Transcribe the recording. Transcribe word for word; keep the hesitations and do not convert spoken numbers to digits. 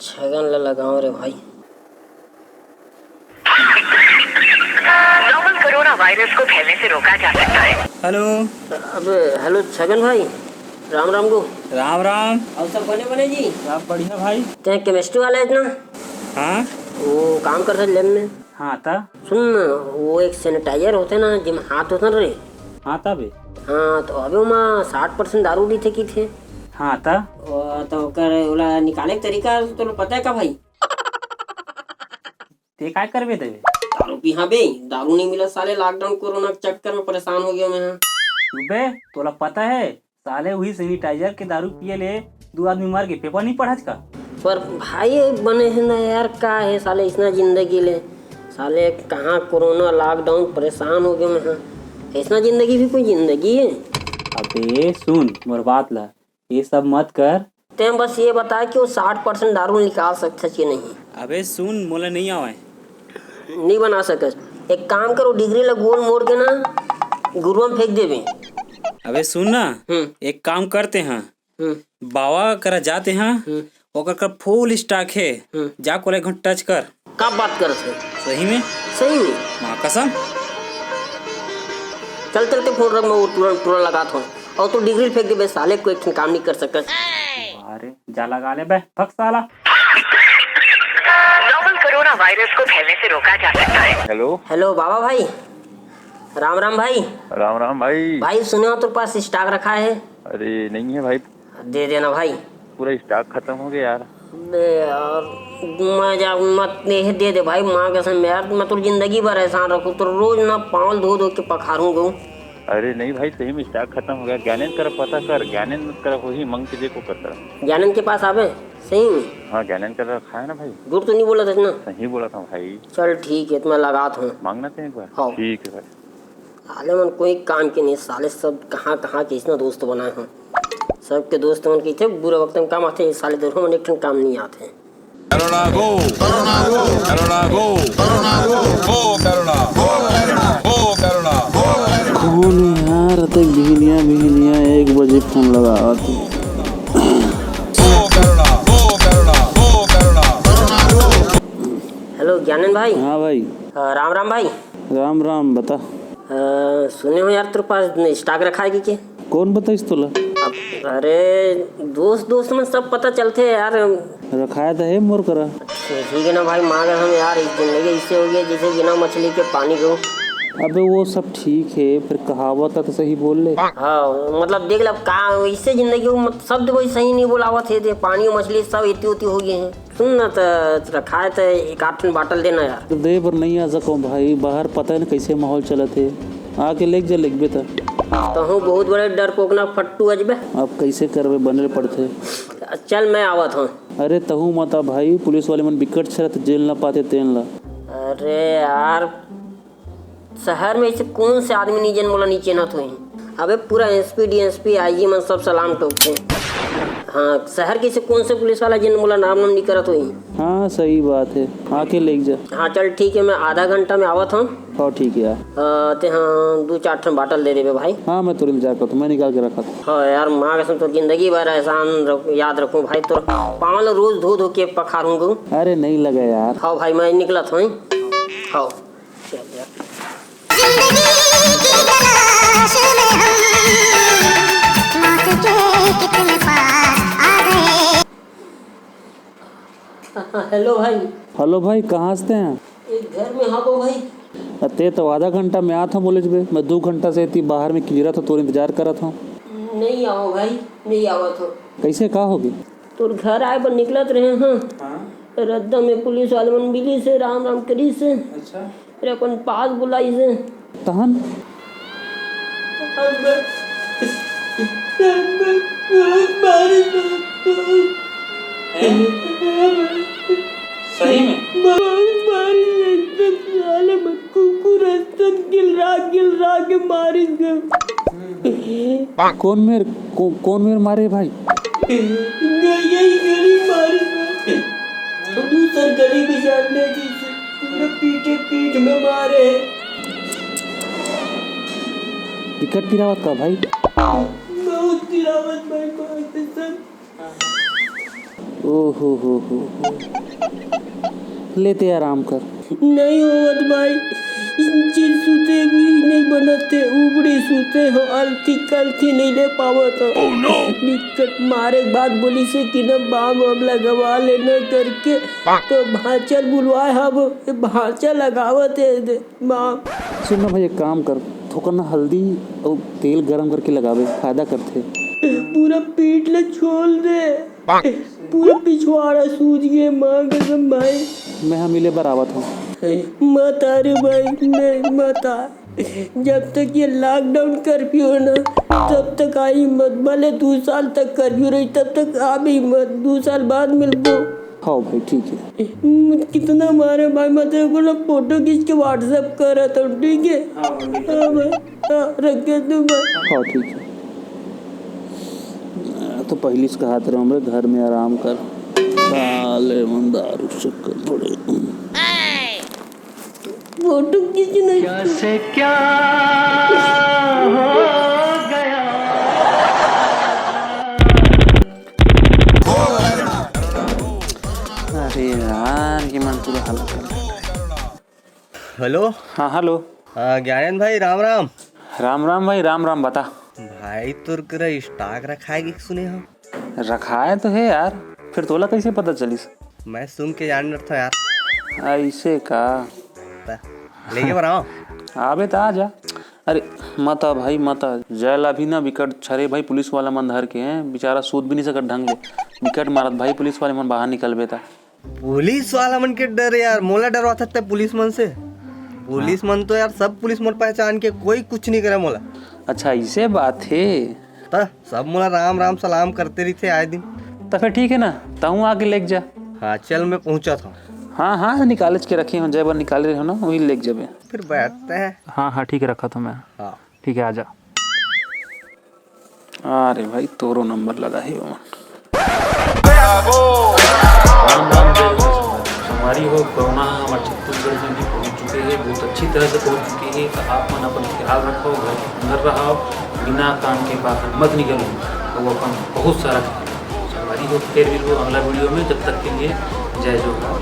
छगन ला लगाओ रे भाई। नोवल कोरोना वायरस को फैलने से रोका जा सकता है। हेलो। अबे हेलो छगन भाई, राम राम गो। राम राम। अउ सब बने बने जी? सब बढ़िया भाई। ते केमिस्ट्री वाला हे ना? हाँ। वो काम करथे लैब में। हाँ त। सुन ना, वो एक सैनिटाइजर होथे ना, जेमा हाथ होथे ना रे। हाँ त बे। हाँ, तो अबे ओमा साठ परसेंट दारू रहिथे कहिथे। हाँ त। ओ, तो ओकर, ओला निकाले के तरीका तोला पता हे का भाई? ते काय करबे तेबे? दारू पीहां बे, दारू नहीं मिला साले, लॉकडाउन कोरोना के चक्कर में परेशान हो गया मैं। बे, तोला पता हे, साले उही सैनिटाइजर के दारू पिए ले दू आदमी मर गे, पेपर नहीं पढ़च का? पर भाई, बने हे ना यार, का हे साले, इसना जिंदगी ले, साले कहाँ कोरोना, लॉकडाउन, परेशान हो गया मैं। इसना जिंदगी भी कोई जिंदगी हे? अबे सुन मोर बात ला, ये सब मत कर। तें बस ये बता कि वो साठ परसेंट दारू निकाल सकथस कि नहीं? अबे सुन, मोला नहीं आवय। नहीं बना सकस। एक काम कर, वो डिग्री ला गोल मोड़ के ना, गुरुआ में फेंक देबे। अबे सुन ना, हम्म। एक काम करते हैं, हम्म। बावा करा जाते हैं, हम्म। ओकर कर फुल स्टॉक हे, हम्म। जा कोला एक घंटा टच कर। का बात करत हे? सही में? सही में? माँ कसम। चल, चल के फोन रख, मैं वो तुरंत, तुरंत लगात हूँ। अउ तू डिग्री फेंक देबे साले, कोई एक ठन काम नहीं कर सकत। अरे जा लगा ले बे, भग साला। नोवल कोरोना वायरस को फैलने से रोका जा सकता है। हेलो। हेलो बाबा भाई, राम राम भाई। राम राम भाई। भाई सुने हो तेरे पास स्टॉक रखा है? अरे नहीं है भाई। दे देना भाई। पूरा स्टॉक खत्म हो गया यार। बे यार, मैं जा, मत दे, दे दे भाई, माँ कसम यार, मैं तो जिंदगी भर एहसान रखूँ, तो रोज ना पाँव धो धो के पखारूँ गो। अरे नहीं भाई, सही में स्टॉक खत्म हो गया। ज्ञानेंद्र करा पता कर, ज्ञानेंद्र करा वही मांग के देखो कर करा। ज्ञानेंद्र के पास आवे सही में? हाँ, ज्ञानेंद्र करा रखा है ना भाई। झूठ तो नहीं बोला था ना? सही बोला था भाई। चल ठीक है, तो मैं लगात हूँ। मांगना थे एक बार। हाँ। ठीक है भाई। साले मन कोई काम के नहीं, साले सब कहाँ कहाँ के इसना दोस्त बनाए हैं। सबके दोस्त मन कहिथे बुरा वक्त में काम आथे, साले दोनों मन एक ठन काम नहीं आथे। करुणा गो, करुणा गो, करुणा गो, गो करुणा, गो करुणा, गो करुणा। कौन है यार, अतक बिहनिया बिहनिया एक बजे फोन लगावत हे। गो करुणा, गो करुणा, गो करुणा। हेलो ज्ञानन भाई। हाँ भाई। अ, राम राम भाई। राम राम, बता। अ, सुने हो यार, तेरे पास स्टॉक रखा है कि क्या? कौन बताइस तोला? अब, अरे, दोस्त, दोस्त में सब पता चलथे यार। रखाय त हे मोर करा। ठीक हे ना भाई, मांग हम यार, इस जिंदगी इससे हो गया जैसे बिना मछली के पानी को। अबे वो सब ठीक हे, फिर कहावत ह त सही बोल ले। हाँ, मतलब देख ले, अब का इससे जिंदगी को मत-, शब्द कोई सही नहीं बोलावत हे, ते पानी और मछली सब इतनी उतनी हो गए हैं। सुन ना, त रखाय त एक आध ठन बाटल देना यार। त दे बर नहीं आ सको भाई, बाहर पता हे ना कैसे माहौल चलत हे। आके लेग जा, लेगबे त। तहूँ बहुत बड़े डरपोकना फट्टू अजबे। अब कैसे करबे, बने पड़थे। चल, मैं आवत हूँ। अरे तहूँ मत आ भाई, पुलिस वाले मन बिकट छरत जेन ला पाथे तेन ला। अरे यार, शहर में ऐसे कौन से आदमी नहीं जेन मोला नहीं चिन्हत होही। अबे पूरा एसपी, डीएसपी, आईजी मन सब सलाम ठोकथे। हाँ, शहर के ऐसे कौन से पुलिस वाला जेन मोला नाम नाम नहीं करत होही। हाँ सही बात हे, आके लेग जा। हाँ चल ठीक हे, मैं आधा घंटा में आवत हूँ। हाँ ठीक हे यार। अ, ते हाँ दू चार ठन बाटल दे देबे भाई। हाँ मैं तुरंत जाकर तो मैं निकाल के रखा था। हाँ यार, माँ कसम तो जिंदगी भर एहसान रख-, याद रखूँ भाई, तोर पाँव ल रोज धो धो के पखारूँ गो। अरे नहीं लगे यार। हाँ भाई, मैं निकलत हूँ। हाँ। जिंदगी की तलाश में हम मौत के कितने पास आ गए। हेलो भाई। हेलो भाई, कहाँ से हैं? एक घर में हाँ गो भाई। अ, ते तो आधा घंटा में आत हूँ बोले बे, मैं दो घंटा से इतनी बाहर में किंजरत हूँ, तोर इंतजार करत हूँ। नहीं आओ भाई, नहीं आवत हूँ। कैसे, का हो गए? तोर घर आए बर निकलत रहे हैं। हाँ। रद्दा में पुलिस वाले मन मिलिस हे, राम राम करिस हे। अच्छा। अरे अपन पास बुलाइस हे। तहन? हैं? सही में? मारिस हे, साले मन कुकुर असन गिलरा गिलरा के मारिस हे। कौन मेर, को-, कौन मेर मारे भाई? यही गली मारे। दूसर गली भी जान ले जी, पूरे पीछे पीठ में मारे। विकट पिरावत का भाई? बहुत पिरावत। ओहो हो हो हो। ले ते आराम कर। नहीं होवत भाई, चित सुते भी नहीं बनत हे, उबड़ी सुते हो, अलथी कलथी नहीं ले पावत हो। बिकट मारे के बाद बोलिस हे कि ना बाम वाम लगवा लेना करके, तो भांचा ल बुलवाए हव, भांचा लगावत हे दे बाम। सुन ना भाई, एक काम कर, थोकन ना हल्दी अउ तेल गरम करके लगाबे, फायदा करथे। पूरा पीठ ले छोल दे। पूरा पिछवाड़ा सूज गे, माँ कसम भाई। मैं हा मिले बर आवत हूँ। मत आ रे भाई, नहीं मत आ। जब तक ये लॉकडाउन कर्फ्यू है ना, तब तक आई मत। भले दू साल तक कर्फ्यू रही, तब तक आबे मत। दू साल बाद मिलबो। हाँ भाई, ठीक है। हम्म, कितना मारे भाई, मैं तेरे को ना फोटो खींच के WhatsApp कर रहा था, ठीक है? हाँ भाई। हाँ भाई, हाँ, रख के तू भाई। हाँ, ठीक है। तो पहली से कहा था, हमरे घर में आराम कर। साले मन दारू चक्कर पड़े। फोटो खींचना। क्या से क्या हो गया? अरे यार, ये मन पूरा हालत कर दिया। हेलो। हाँ, हेलो। हाँ, ज्ञानेंद्र भाई, राम राम। राम राम भाई, राम राम, बता। भाई, तोर करा स्टॉक रखाए के सुने हो? रखाए तो है यार, फिर तोला कैसे पता चलिस? मैं सुन के जान डरता यार। ऐसे का? त लेके बर आवा? आबे त आ जा। अरे मत आ भाई, मत आ। जय ला भी ना बिकट छरे भाई, पुलिस वाला मन धर के हैं, बेचारा सूत भी नहीं सकत ढंग ले। बिकट मारत भाई पुलिस वाले मन, बाहर निकलबे त। पुलिस वाला मन के डर यार, मोला डरवाथस ते पुलिस मन से? पुलिस मन तो यार, सब पुलिस मन पहचान के, कोई कुछ नहीं करे मोला। अच्छा, ऐसे बात है। त सब मोला राम राम सलाम करते रहिथे आए दिन। त फिर ठीक है ना, तहूँ आके लेके जा। हाँ, चल, मैं पहुँचत हूँ। हाँ हाँ, निकालेच के रखे हो, जय बर निकाले रहे हो ना, वही लेके जाबे। फिर बैठते हैं। हाँ हाँ, ठीक है, रखत हूँ मैं। हाँ। ठीक है, आ जा। अरे भाई, तोरो नंबर लगा है वो। राम राम, जय हो संगवारी। संगवारी हो, कोरोना हमर छत्तीसगढ़ में भी पहुंच चुके हैं, बहुत अच्छी तरह से पहुंच चुके हैं। तो आप मन अपन ख्याल रखो, घर के अंदर रहो, बिना काम के बाहर मत निकलो, तो वो अपन बहुत सारा ख्याल रखो। संगवारी हो, फिर मिलबो अगला वीडियो में, जब तक के लिए जय जोहार।